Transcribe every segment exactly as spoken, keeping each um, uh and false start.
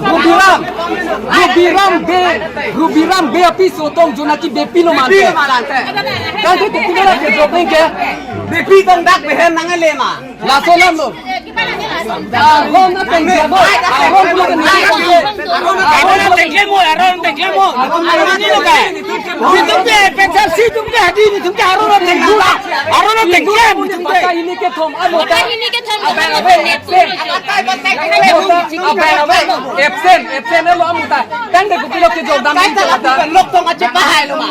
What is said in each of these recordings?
Rubiram, Rubiram Bey, Rubiram Bey apiso tong jonaki Beypi lo mante. Tangte kopilo kejok nangke. Beypi tong dak behen nangle ma. Laso alam lo. Aron ateng klemo, aron ateng klemo, aron ateng klemo. Aron ateng klemo. Aron ateng klemo. Netum ke pensa si netum ke hadi netum ke aron ateng klemo. Aron ateng klemo. Netum ke. Pata hini kethom, amuta. Pata hini kethom, abang amuta. Abang amuta. Absent, absent lo amuta. Tangte kopilo kejok dam. Kaita nangke lok tong ache pahai lo ma.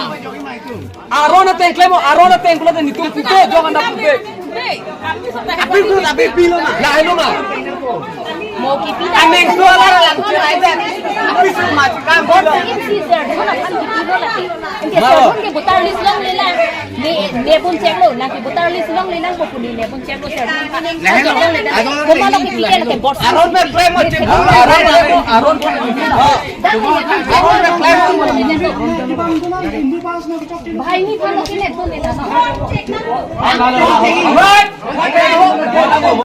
Aron ateng klemo, aron ateng klemo netum pupe, jok anda pupe. Abi tu, abi pilo ma. Lahelo ma. Mo kipi ta. Aneng tu ala lang tu aja. Abi tu ma chikam pilo. Voter list longle lang. Ne, ne bun chek lo, nangke voter list longle lang, ko puni ne bun chek lo sir. Lahelo. Aron ateng klemo, aron, aron. Bhai, ni phone ke net phone deta na.